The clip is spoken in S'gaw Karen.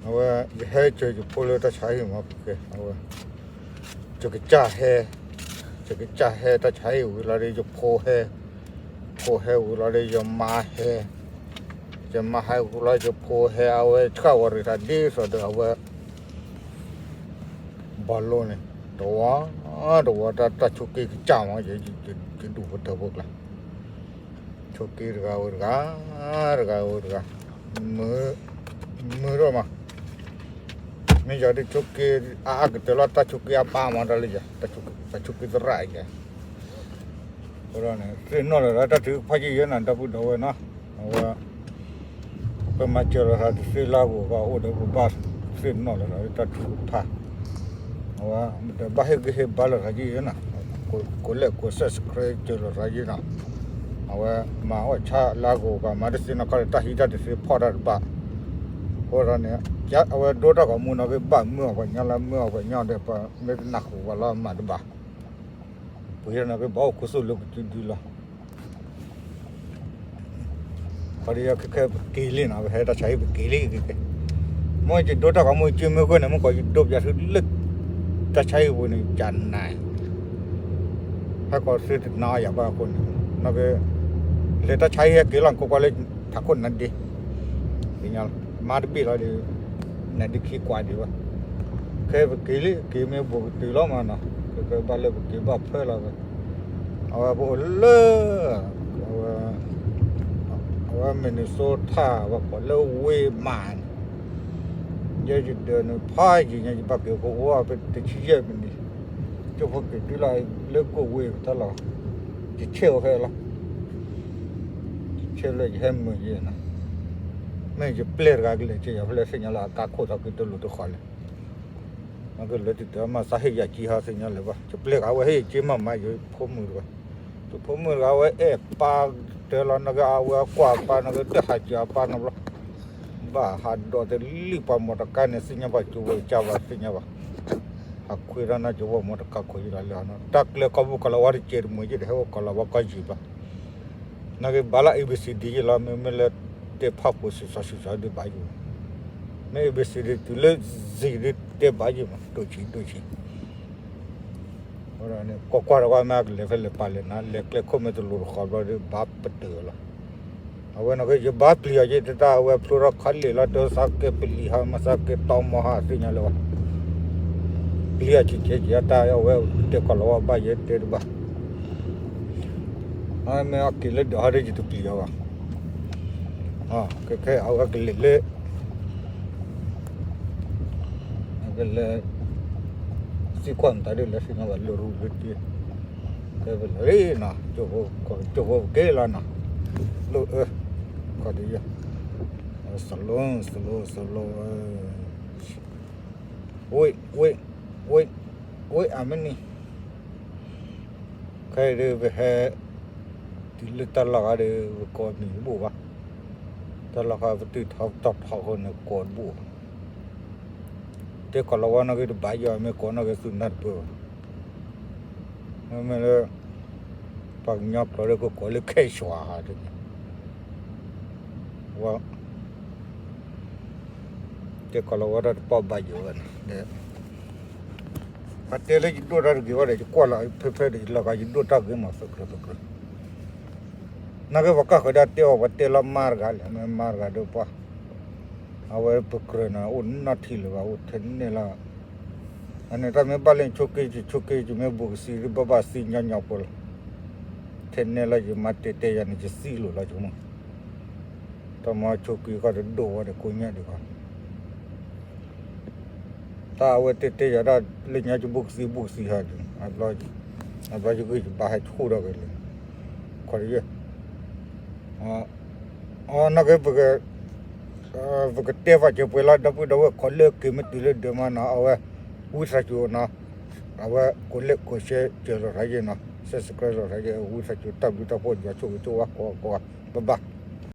အဝဲ ယဟဲစၢၤယဖိလၢတၢ်ဆါဟံၣ်မးကဲ အဝဲ ယကစၢ်ဟဲ ယကစၢ်ဟဲတၢ်ဆါဟံၣ်ဝံၤလီၤဒီး ယဖိဟဲ ဖိဟဲဝံၤလီၤဒီး ယမါဟဲ ယမါဟဲဝံၤလီၤ ယဖိဟဲ အဝဲဆှၣ်ဝဲရ့ၤထးဒ်သိးဒီးအဝဲ ဘီလိန့ၣ် တဝီ တဝီ တၢ်ဆိးက့ကစၢ်မး ယဒူၣ်ပတၢၢ်ဖိကျါ ဆိးက့တဂၤဝဲတဂၤ တဂၤဝဲတဂၤ မုာ်ထီၣ်မး မ့ၢ်ယၤဒ်ဆိးက့ အါအါကတၢၢ်လီၤ တၢ်ဆိးက့အပၢ်မးတၢ်လၢယၤ တၢ်ဆိးက့သရၣ်ယၤ အဃိန့ၣ် သ့ၣ်နီၣ်လီၤသးတၢ်ထုကဖၣ်ယဲၢ်ယဲၢ်နၤ ဒီပုၢ်ဒီဝဲၢ်နီၤ အဝဲ ပမၤစၢၤလီၤသးတသ့လၢအဂီၢ်ဘၣ်အိၣ်ဒီးပဘၣ်သ့ၣ်နီၣ်လီၤသးလၢတၢ်ထုကဖၣ် အဝဲ တဘၣ်ဟ့ၣ်ဂံၢ်ဟ့ၣ်ဘါလိာ်သးယဲၢ်ယဲၢ်နီၤ ကိးလဲၣ်ကိး subscribe စၢၤလိာ်သးယဲၢ်နီၤ အဝဲမၤအီၣ်ဆါလၢအဂီၢ်ဘၣ် မၤတသ့နီၢ်ခီဒီးတၢ်ဟံးတၢ်တသ့ဖီၣ်တၢ်တဘၣ် အဃိသတးန့ၣ် အဝဲဒိတၢ်ဂီၤမူနီၢ်က့ၤဘၣ်မုာ်အီၤပှၤညီလၢမုာ်အီၤပှၤညီဒီး ပမ့ၢ်တနၢ်ဟူဘၣ်လီၤမၤတဘၣ် ပှ့ၤထီၣ်နီၢ်က့ၤဘၣ်အိၣ်ခိးဆူၣ်လၢကတုဒုလီၤ ခီဒီးယခဲခဲပက့ၤလံနီၤ ပဟဲတၢ်ဆါဟံၣ်ပက့ၤလံက့ၤက့ၤ မ့ၢ်ယဒိတၢ်ဂီၤမူက့ၤမ့ၢ်ဂ့ၤန့ၣ် မ့ၢ်ကီးယဒိပယၤဆူလၢ တၢ်ဆါဟံၣ်ပူၤန့ၣ် ကနၤ ဟဲကီးသ့တနၤအီၤယၤဘၣ်အဃိန့ၣ် နီၢ်က့ၤ လဲၤတၢ်ဆါဟံၣ်ဟဲက့ၤလီၤ ကိးကွၢ်လၢ ထးခိၣ်နါဒ့ မါတဘ့ၣ်လီၤဒီး နါဒ့ခံကွၢ်ဒံးဘၣ် ခဲပက့ၤလံ က့ၤမ့ၢ်ဘူးကတုၤလီၤမးနီၤ ကကဘၣ်လၢပက့ၤဘၣ်ဖၢလီၤ အဝဲပအိၣ်လၢ အဝဲ အဝဲ Minnesota ဝဲကိးလၢဝ့ၢ်မးန့ၣ် ယဲယဒၢးန့ၣ် ဖးယံာ်ညါ ယဘၣ်က့ၤကအိၣ်အီၤဖဲတဆံယဲၢ်မံးနံး ကၠိဖိက့ၤတုၤလီၤလၢကိးဝ့ၢ်တၢ်လီၢ် ယဆဲးအီၤဖဲလီၤ ယဆဲးလၢယဟဲမုာ်ယဲနီၤ မ့ၢ်ယပျဲၢ်တဂၤကလဲၤက့ၤယၤဖဲလဲၣ် သ့ၣ်ညါလၢအကါခိၣ်သီက့ၤတလိၤတဃီၤလဲၣ် နကလဲၤတုၤတၢ်မၤသးဟ့ၣ်ယၤက့ၤဟီသ့ၣ်ညါလၢၤဘၣ် ယပျဲၢ်တဂၤဝဲဟ့ၣ်ယက့ၤမၤမၤယဖိမုၣ်တဂၤ ယဖိမုၣ်တဂၤဝဲအဲၣ်ပၢ်တၢ်လီၤ နကအဝဲကွၢ်ပၢ် နကတဟးက့ၤအပၢ်နီတဘျီ ဘၣ်ဟးဒိးတလံၣ်ပှၤမီတကါန့ၣ် သ့ၣ်ညါဘၣ်ကၠိဝဲကၢ်ဘၣ်သ့ၣ်ညါဘၣ် ဟးခွ့ထီၣ်နီၢ်ကၠိဝဲမီတကါခိၣ်ယံလီၤလၢ တၢ်ကျဲကီၢ်ပူၤကီၢ်လီၤဝါတကဲးတမှဲးယဲၢ်ဒီး ဟဲအိၣ်ကီၢ်လီၤဝါကီၢ်ယံၤဘၣ် နကဘၣ်လၢ A B C D ယဲၢ်လီၤ မ့မ့ၢ်လၢတဲဖးဖိစံးစီဆံးစီဒုးဘၣ်ယဲၢ် မ့ၢ် A B C D တုၤလၢ Z ဒုးတဲဘၣ်ယဲၢ်မး ဒိၣ်ဆံးဒိၣ်ဆံး အဃိန့ၣ် ကွၢ်ကွၢ်တဝဲမ့ၢ်ကလဲၤဖဲလဲၣ်ပာ်လဲၣ်နၤ လဲၤကျဲခိၣ်မ့ၢ်တလိၤတဃီၤဘျီဒီး ဘၣ်ပတုာ်လီၤ အဝဲန့ၣ်က့ ယဘၣ်ပျံၤအီၤက့ တၢ်အဝဲဖျိထီၣ်ခီလ့ၣ်လီၤ တၢ်သးကဲပလံၤဟီ မ့ၢ်သးကဲတီမီၤဟီ သ့ၣ်ညါလၢၤဘၣ် ပျံၤအီၤဆံးဆံးက့ တၢ်အဝဲတဲကီၢ်လီၤဝါဘၣ်ယဲတဲတဘၣ် မ့ၢ်အက့ၤလၢဒၢးဟီဒီးယတပျံၤအီၤဘၣ် ခဲခဲအဝဲကလဲၤလၢ ကလဲၤ သံကွၢ်မတၤဒ်လဲၣ်သ့ၣ်ညါဘၣ်လၢရူလၢတ့ ကဲပလီၤနီၤ ကၠိဖိက့ၤလီၤနီၤ လိၣ်အၢ ခီဒ်ယဲ slow slow slow ဝ့ၢ် ဝ့ၢ် ဝ့ၢ် ဝ့ၢ်အမနံၤ ခဲအံၤဒီးပဟဲ တုၤလၢတၢ်လီၢ်ဂၤဒီး ပကိးမံၤတဘူၣ်ဘၣ် တၢ်လီၢ်ဂၤပတုာ်ထီၣ်တၢ်ဖီခိၣ်န့ၣ်ကိးတဘူၣ်ဘၣ် တဲကီၢ်လီၤဝါနီၢ်ဂ့ၤတဘၣ်ယီၤ မ့ၢ်ကိးနီၢ်ဂ့ၤသူၣ်နၢ်တပၢၢ်ဘၣ် မ့မ့ၢ်လၢ ပှၤကညီကျိာ်လၢကကိးလၢခဲၣ်ဆှးတန့ၣ် ဝဲ တဲကီၢ်လီၤဝါတၢ်တပီၢ်ဘၣ်ယိာ်ဝဲန့ၣ် ပတဲလၢယဒိၣ်တၢ်တဂ့ၤဝဲဒီး ယကွၢ်လီၤဖဲဖဲဒီး ယလီၤဂာ်ယဒိၣ်တၢ်ဂ့ၤမး သကြၢးသကြၢး နာ်က့ပှၤကၢ်ဃုာ်ဒၣ်တဲအီၤ ပှၤတဲလီၤမါတဂၤလဲၣ် မ့ၢ်မါတဂၤဒီးပှၤ အဝဲပကြၢးန့ၣ် အိၣ်နီၢ်ထံလၢၤဘၣ် အိၣ်ထဲန့ၣ်လီၤ အန့ၣ်တၢ်မ့ၢ်ဘၣ်လၢဆိးက့ ယဆိးက့ ယမ့ၢ်ဘူးကသံ ဘၣ်ဘၣ်သံညီညီဖိလီၤ ထဲန့ၣ်လီၤ ယမါတဲတဲယၤန့ၣ် ယသံလိာ်လီၤဆိကမိၣ် တၢ်မၤဆိးက့ကီၢ်တဒိၣ်ဝဲဒီးကိးညါဒံးဘၣ် တၢ်အဝဲတဲတဲယၤဒၣ် လၢညါယဘူးကသံဘူးကသံဟးဒံး အဘျီယဂံၢ်ယဘါဟဲဆူၣ်ထီၣ်က့ၤလံ ခီဒ်ယဲ အနီၢ်က့ ပကတဲဘၣ်စၢၤပှဲၤလီၤ ဒီပုၢ်ဒီဝဲၢ် ခီလၢက့ၤမ့ၢ်တုၤလၢဒၢးမးနီၤ အဝဲ ဝံသးစူၤနီၤ အဝဲကိးလဲၣ်ကိးရှဲစၢၤလိာ်သးယဲနီၤ subscribe လိာ်သးယဲ ဝံသးစူၤတၢ်ဘျုးတၢ်ဖှိၣ် ယွၤဆိၣ်ဂ့ၤဆိၣ်ဝါကိးဂၤကိးဂၤ bye bye